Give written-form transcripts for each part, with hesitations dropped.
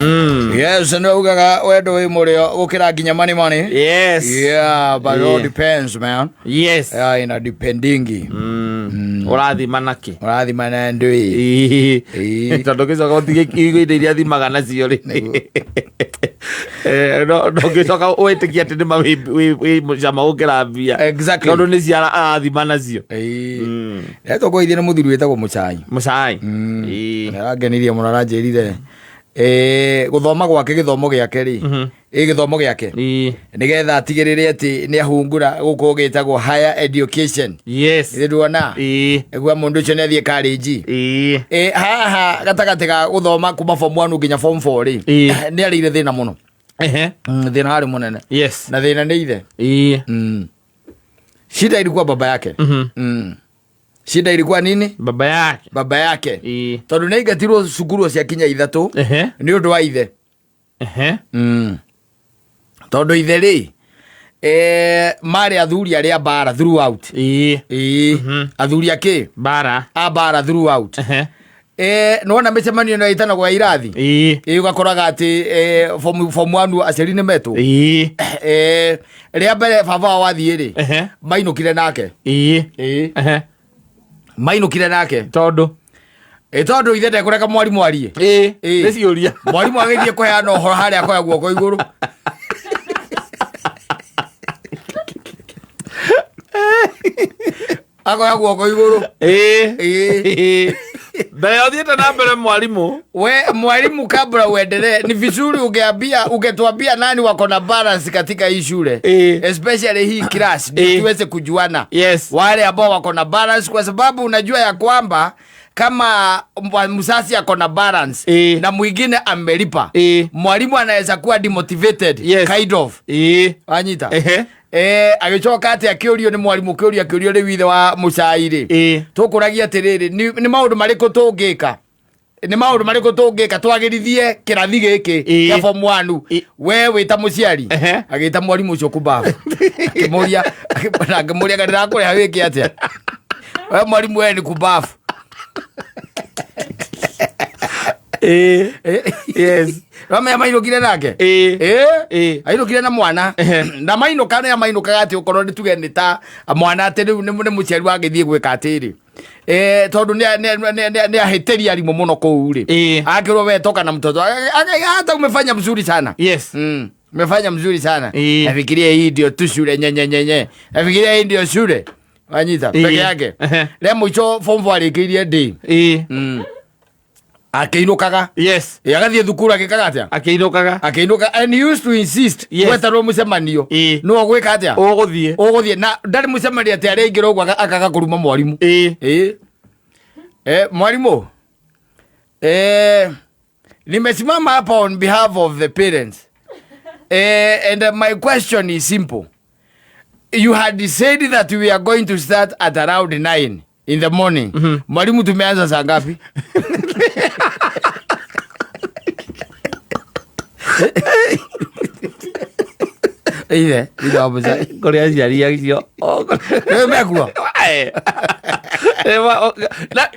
Yes, nĩ ugaga wendo wĩ mũrĩo gũkĩra nginya money money. Yeah, but it all depends, man. Yeah, ina dependingi. Ũrathima nakĩ? Ũrathima na ndũĩ. Ĩĩ. Tondũ ngĩcoka ũtige igo indo iria thimaga nacio rĩ. Eh, no no ngĩcoka wĩtĩkie atĩ nĩma wĩ mũcama gũkĩra mbia. Tondũ nĩ ciara arathima nacio. Ĩĩ. Ndetũkũithie nĩ mũthuri wĩtagwo Mũcai. Mũcai. Ĩĩ. Arangenirie mũno aranjĩrire eh, gũthoma gwake gĩthomo gĩake rĩ ĩ gĩthomo gĩake nĩgetha atigĩrĩre atĩ nĩ ahungura gũkũ gĩtagwo higher education. Nĩ nduona gwa mũndũ ũcio nĩ athiĩ karĩnji. Ĩ, haha gatagatĩ ga gũthoma kuma form 1 nginya form 4 rĩ, nĩ arĩire thĩna mũno. Thĩna warĩ mũnene. Na thĩna nĩ ithe. Shida ilikuwa baba yake. Shida ilikuwa nini? Baba yake. Baba yake. Tondũ nĩ aingatirwo cukuru cia kinya ithatũ nĩ ũndũ wa ithe. Tondũ ithe rĩ, eh, marĩ athuri arĩa mbara throughout. Ĩĩ. Athuri akĩ? Mbara. A mbara throughout. Eh, nĩwona mĩcemanio ĩno ĩtanagwo ya irathi? Ĩĩ, ũgakoraga atĩ eh, form 1 aciari nĩ metwo. Eh, rĩa mbere baba wao athiĩ rĩ, mainũkire nake. Ĩĩ. Mainũkire nake. Tondũ Ĩ, tondũ ithe ndekũreka mwarimũ arie. Ĩĩ. Nĩ ciũria. Mwarimũ agĩthiĩ kũheana ũhoro harĩa akoya guoko igũrũ. Akoya guoko igũrũ. Ĩĩ. Mbere ya ũthiĩte na mbere mwarimũ. We mwalimu, kabla uendelee, ni vizuri ungeambia ungetuambia nani wako na balance katika hii shule, especially hii class, ndio tuweze kujuana wale ambao wako na balance, kwa sababu unajua ya kwamba kama mzazi ako na balance na mwingine amelipa, mwalimu anaweza kuwa demotivated, kind of. Wanyita? Eh, agĩcoka atĩ akĩũrio nĩ mwarimũ kĩũria kĩũrio rĩu ithe wa mũcai rĩ, tũkũragia atĩrĩrĩ, nĩ maũndũ marĩkũ tũngĩka, nĩ maũndũ marĩkũ tũngĩka twagĩrithie kĩrathi gĩkĩ kĩa form 1, we wĩ ta mũciari? Agĩta mwarimũ ũcio kumbabu, akĩmũria na akĩmũria, "Nga ndĩrakũrĩha wĩke atĩa we mwarimũ? We nĩ kumbabu." Ramenya mainũkire nake. Ainũkire na mwana. Na mainũka nĩ mainũkaga atĩ okorwo nĩ tuge nĩ ta mwana atĩ rĩu nĩ mũciari wagĩthiĩ gwĩka atĩrĩ, eh, tondũ nĩ ahĩtĩria arimũ mũno kũu rĩ, akĩrwo we toka na mtoto. Hata umefanya mzuri sana. Umefanya mzuri sana. Nafikiria hii ndio tu shule nyenyenyenye, nafikiria hii ndio shule. Wanyita? Peke yake. Rĩa mũico form 4 arĩkĩirie ndĩ akĩinũkaga. Ĩ, agathiĩ thukuru agĩkaga atĩa? Akĩinũkaga. Akĩinũka, and he used to insist gweterwo mũcemanio nĩwe ũgwĩka atĩa? Ũgũthiĩ. Ũgũthiĩ, na ndarĩ mũcemanio atĩ arĩa aingĩra ũguo akaga kũruma mwarimũ. Ĩ. Eh, mwalimu, eh, nimesimama hapa on behalf of the parents, eh, and my question is simple. You had said that we are going to start at around 9 in the morning. Mwalimu, tumeanza saa ngapi? Ithe ithe wa mũcai. Kũrĩ aciari acio. Rĩu mekuo.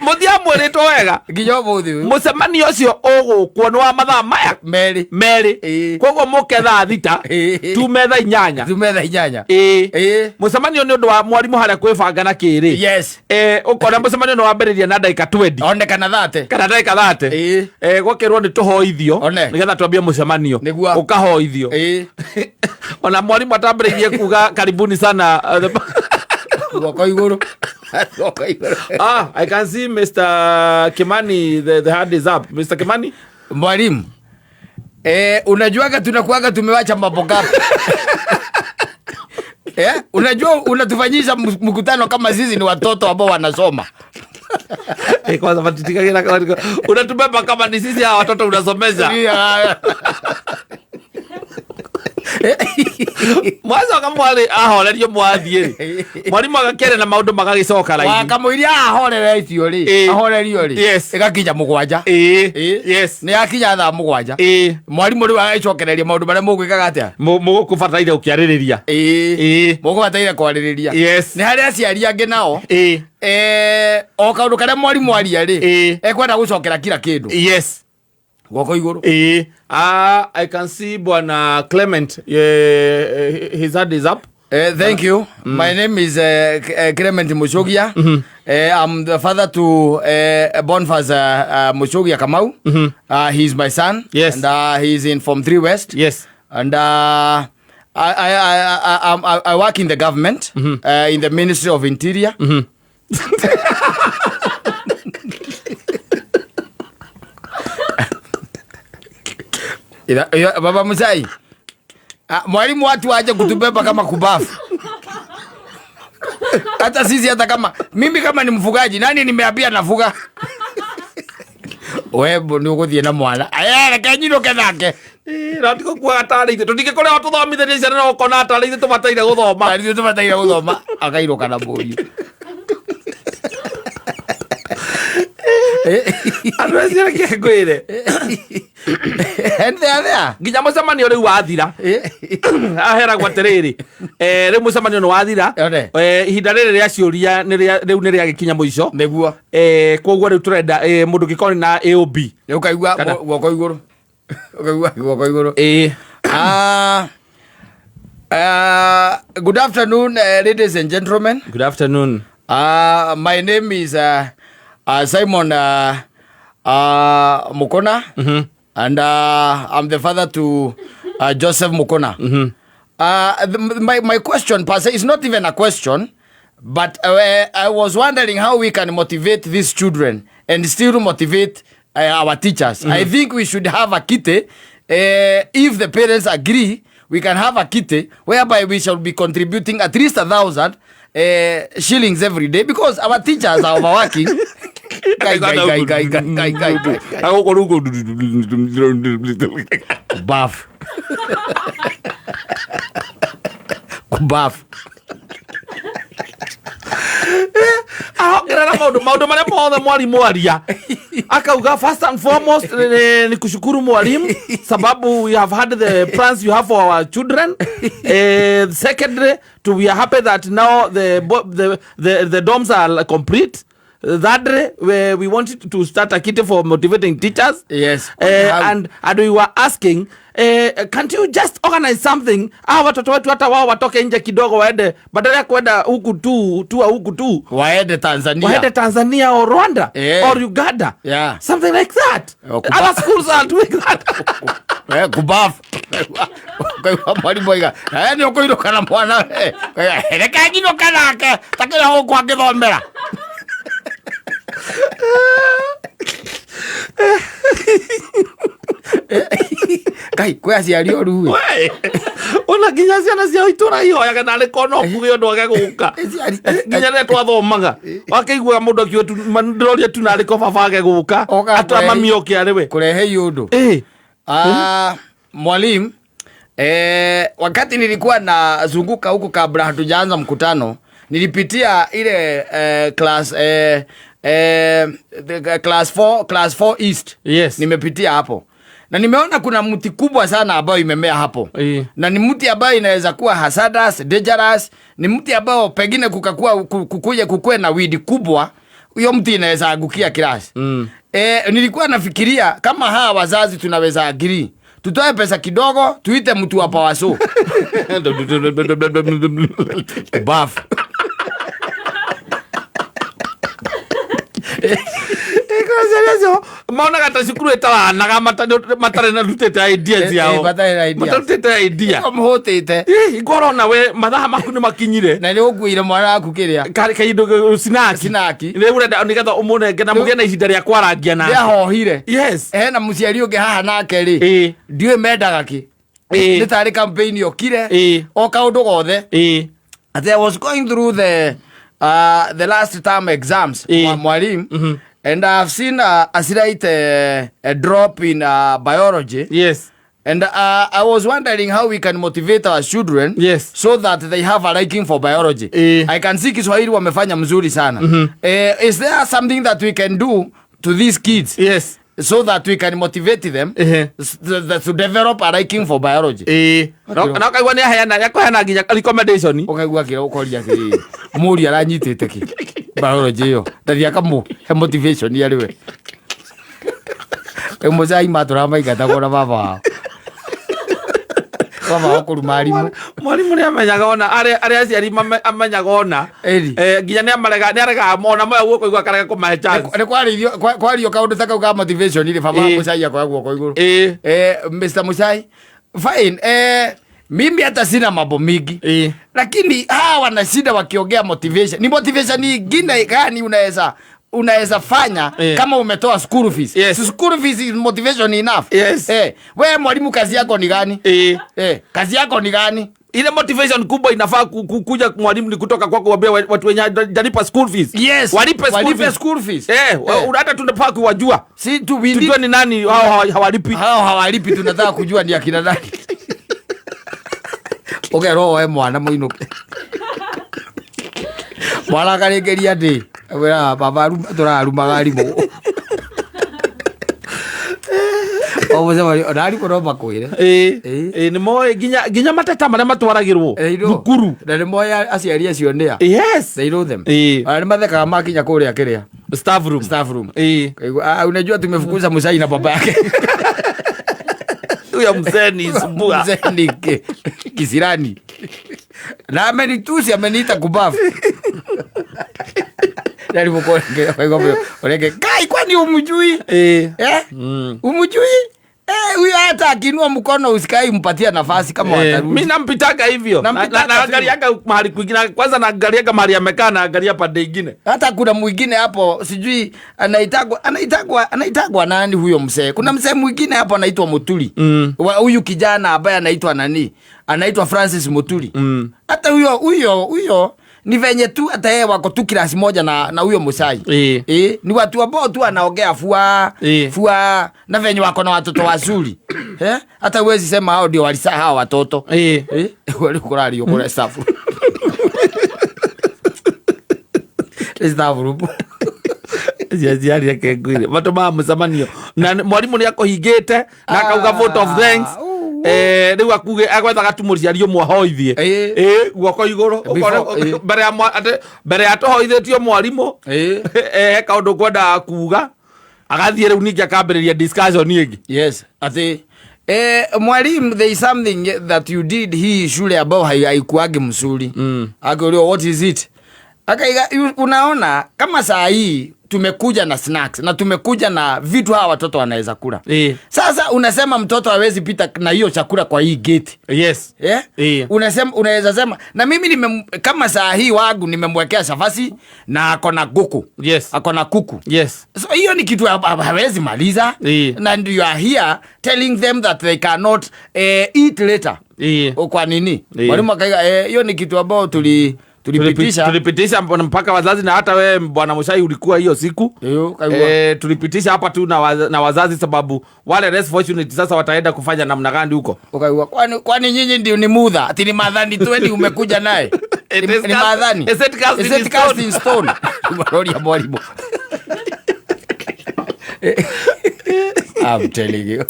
Mũtiamwĩrĩtwo wega. Nginya ũmũthĩ ũyũ. Mũcemanio ũcio ũgũkwo nĩ wa mathaa maya 2. 2. Koguo mũke thaa 6, tume thaa 8. Tume thaa 8. Mũcemanio nĩ ũndũ wa mwarimũ harĩa kwĩbanga na kĩrĩ. Eh, ũkona mũcemanio nĩ wambĩrĩria na ndagĩka 20 One kana 30. Kana ndagĩka 30. Eh, gwakĩrwo nĩ tũhoithio One. nĩgetha twambie mũcemanio. Nĩguo. Ũkahoithio. Ona mwarimũ atambĩrĩirie kuga karibuni sana, Guoko igũrũ, guoko igũrũ. Ah, I can see Mr. Kimani, the hand is up. Mr. Kimani. Mwalimu, eh, unajuaga tunakuaga tumewacha mambo ngapi? Eh, unajua unatufanyisha mkutano kama sisi ni watoto ambao wanasoma. Eh, kwanza matitikagira unatubeba kama ni sisi hawa watoto unasomesha. Mwacoka mwarĩ ahorerio mwathiĩ rĩ, mwarimũ agakĩaria na maũndũ magagĩcoka raini. Wakamũiria ahoreretio rĩ, ahorerio rĩ, ĩgakinya 7. Nĩ yakinya thaa 7, mwarimũ rĩu agagĩcokereria maũndũ marĩa mũgwĩkaga atĩa. Mũgũbataire gũkĩarĩrĩria. Mũgũbataire kwarĩrĩria. Nĩ harĩ aciari angĩ nao, eh, o kaũndũ karĩa mwarimũ aria rĩ, ekwenda gũcokera kila kĩndũ. Guoko igũrũ. Ĩĩ. I can see Bwana Clement, his hand is up. Thank you. My name is Clement Mushogia. I'm the father to Boniface Mushogia Kamau. He's my son. Yes. And he's in Form 3 West. Yes. And I work in the government, in the Ministry of Interior. Baba Musai, mwalimu watu waje kutubeba kama kubafu. Hata sisi, hata kama mimi kama ni mfugaji, nani nimeambia nafuga? We ni uguthie na mwana. Aya, reke nyinũke nake. Na tikukuaga tarĩ ithuĩ tũtingĩkorwo tũthomithĩrie ciana na ũkona tarĩ ithuĩ tũbataire gũthoma. Tarĩ ithuĩ tũbataire gũthoma, akainũka na mũriũ. Andũ acio reke ngwĩre. And they are there. Nginya mũcemanio rĩu wathira, aheragwo atĩrĩrĩ, rĩu mũcemanio nĩ wathira. One. Ihinda rĩrĩ rĩa ciũria rĩu nĩ rĩagĩkinya mũico. Nĩguo. Koguo rĩu tũrenda mũndũ ũngĩkorwo na AOB. Rĩu ũkaigua Kana- guoko igũrũ. Ũkaigua guoko igũrũ. Good afternoon, ladies and gentlemen. Good afternoon. My name is Simon Mukona, and I'm the father to Joseph Mukona. My question, per se, is not even a question, but I was wondering how we can motivate these children and still motivate our teachers. I think we should have a kitty. If the parents agree, we can have a kitty whereby we shall be contributing at least 1,000 shillings every day, because our teachers are overworking. Kai, kai, kai, kai, kai, kai, kai, kai. Bath. Bath. Ahongerera maundu maria mothe mwalimu aria. Akauga first and foremost ni kushukuru mwalimu sababu we have had the plans you have for our children. Secondly, we are happy that now the dorms are complete. Thirdly, we wanted to start a kitty for motivating teachers. Yes. And we were asking, can't you just organize something? Watoto wetu hata wao watoke nje kidogo waende, badala ya kwenda huku tu, tu huku tu. Waende Tanzania. Waende Tanzania or Rwanda or Uganda. Something like that. Other schools are doing that. Kubafu. Kwa mwalimu oiga, ni ũkũinũka na mwana, reke nyinũke nake, ta kĩrĩa gũkũ angĩthomera. Kai, kwĩ aciari oru we. We, ona nginya ciana cia itũra ihoyaga narĩ korwo no kuge ũndũ age gũka. Nginya rĩrĩa twathomaga, wakĩiguaga mũndũ akiuga tu, ndĩroria tu narĩ korwo baba age gũka, Oka atwa mami oke arĩ we. Kũrehe iũndũ. Mwalimu, wakati nilikuwa nazunguka huku kabla hatujaanza mkutano, nilipitia ile the class 4, class 4 East. Yes. Nimepitia hapo. Na nimeona kuna mti kubwa sana ambao imemea hapo. Na ni mti ambao inaweza kuwa hazardous, dangerous, ni mti ambao pengine kukuje kukue na weed kubwa, hiyo mti inaweza angukia class. Nilikuwa nafikiria kama hawa wazazi tunaweza agree. Tutoe pesa kidogo, tuite mtu wa power saw. Bafu. Maonaga ta cukuru ĩtaranaga matarĩ na rutĩte ideas ciao. Matarĩ na ideas. Matarutĩte idea. Nĩko mũhũtĩte. Ngorona we mathaa maku nĩ makinyire. Na nĩ ũkuire mwana waku kĩrĩa. Kaĩndũ sinaki. Sinaki. Rĩu ũrenda nĩgetha ũmũnenge na mũgĩe na ihinda rĩa kwarangia nake. Nĩahohire. Yes. Hena mũciari ũngĩ haha nake rĩ. Ndiũĩ mendaga kĩ. Nĩ tarĩ campaign yokire. O kaũndũ gothe. As I was going through the last term exams, mwalimu, and I've seen a slight a drop in biology. Yes. And I was wondering how we can motivate our children Yes. so that they have a liking for biology. I can see Kiswahili wamefanya mzuri sana. Is there something that we can do to these kids? Yes. So that we can motivate them to develop a liking for biology. Na ukaigua ni aheana, ya kuheana nginya recommendation. Ukaigua kira ukoria atĩrĩrĩ, mũriũ aranyitĩte kĩ? Biology ĩyo. Ndathi akamũhe motivation ya rĩwe. Mucai matũramaingatagwo na baba wao, baba wao kũruma arimũ. Mwarimu nĩ amenyaga ona arĩa aciari amenyaga ona. Ĩni. Nginya nĩ amarega, nĩ aregaga ona moya guoko igũrũ, akarega kũmahe chance. Nĩ kwarĩithio kwario kaũndũ ta kau ka motivation rĩ, baba wa Mucai akoya guoko igũrũ. Mr. Muchai, fine. Mimi hata sina mambo mingi, lakini hawa wana shida wakiongea motivation. Ni motivation ingine gani unaweza fanya kama umetoa school fees? Yes. School fees is motivation enough. Yes. We mwalimu, kazi yako ni gani? Kazi yako ni gani? Ile motivation kubwa inafaa kuja mwalimu ni kutoka kwako kuambia watu wenye hajalipa school fees. Yes. Walipe school Walipe fees. school fees. Hata tunafaa kuwajua. Si tu we Tujue ni nani hao hawalipi. Hao hawalipi, tunataka kujua ni akina nani. Ũkerwo we mwana mũinũke. Mwana akarĩkĩria ndĩ. Wĩra baba tũrarumaga arimũ. O mũcemanio, ona arimũ no makwĩre. Nĩ moĩ nginya mateta marĩa matwaragĩrwo They know. thukuru. Na nĩ moĩ aciari acio nĩa. Yes. They know them. Ona nĩ mathekaga makinya kũrĩa kĩrĩa. Staff room. Staff room. Kaigua, "Ah, unajua tumefukuza Muchai na baba yake." Huyo mzee ni sumbua. Mzee ni kisirani. Na amenitusi, ameniita kubafu. Nalipokuwa kai, kwani umjui? Umjui? Huyo hata akiinua mkono usikai mpatia nafasi kama watarudi. Mi nampitaga hivyo. Nampitaga tu. Naangaliaga mahali kwingine. Kwanza naangaliaga mahali amekaa, naangalia pande ingine. Hata kuna mwingine hapo sijui anaitagwa nani huyo mzee. Kuna mzee mwingine hapo anaitwa Muturi. Huyu kijana ambaye anaitwa nani? Anaitwa Francis Muturi. Hata huyo ni venye tu hata yeye wako tu class moja na huyo Muchai. Ni watu ambao tu anaongea fua, fua na venye wako na watoto wazuri. Hata huwezi sema hao ndio walisaa hao watoto. Walikula kule staff room. Staff room. Ciaciari reke ngwire matũmaga mũcemanio na mwarimũ nĩ akũhingĩte na akauga vote of thanks. Rĩu akuge agwethaga tu mũciari ũmwe ahoithie. Guoko igũrũ. Before, Ũkore, mbere ya atĩ, mbere ya tũhoithĩtio mwarimũ, he kaũndũ kwendaga kuga, agathiĩ rĩu ningĩ akambĩrĩria discussion ĩngĩ. Yes, atĩ, mwalimu, there is something that you did hii shule ambao haikuagi mzuri. Akauliwa, what is it? Akaiga, unaona kama saa hii tumekuja na snacks na tumekuja na vitu hawa watoto wanaweza kula. Sasa unasema mtoto hawezi pita na hiyo chakula kwa hii gate. Yes. Unasema, unaweza sema na mimi kama saa hii wangu nimemwekea chapati na ako na kuku. Yes. Ako na kuku. Yes. So hiyo ni kitu hawezi maliza. Na you are here telling them that they cannot eat later. O, kwa nini? Mwalimu akaiga, hiyo ni kitu ambao tulipitisha. Tulipitisha mpaka wazazi na hata wewe Bwana Muchai ulikuwa hiyo siku. Yo, kaigua. Tulipitisha hapa tu na wazazi sababu wale less fortunate sasa wataenda kufanya namna gani huko? Ukaigua, kwani nyinyi ndio ni mudha? Ati ni madhani tu eni umekuja naye? It Ni is cast madhani. Is it cast Is in it cast stone? in stone? Marori ya mwalimu. I'm telling you.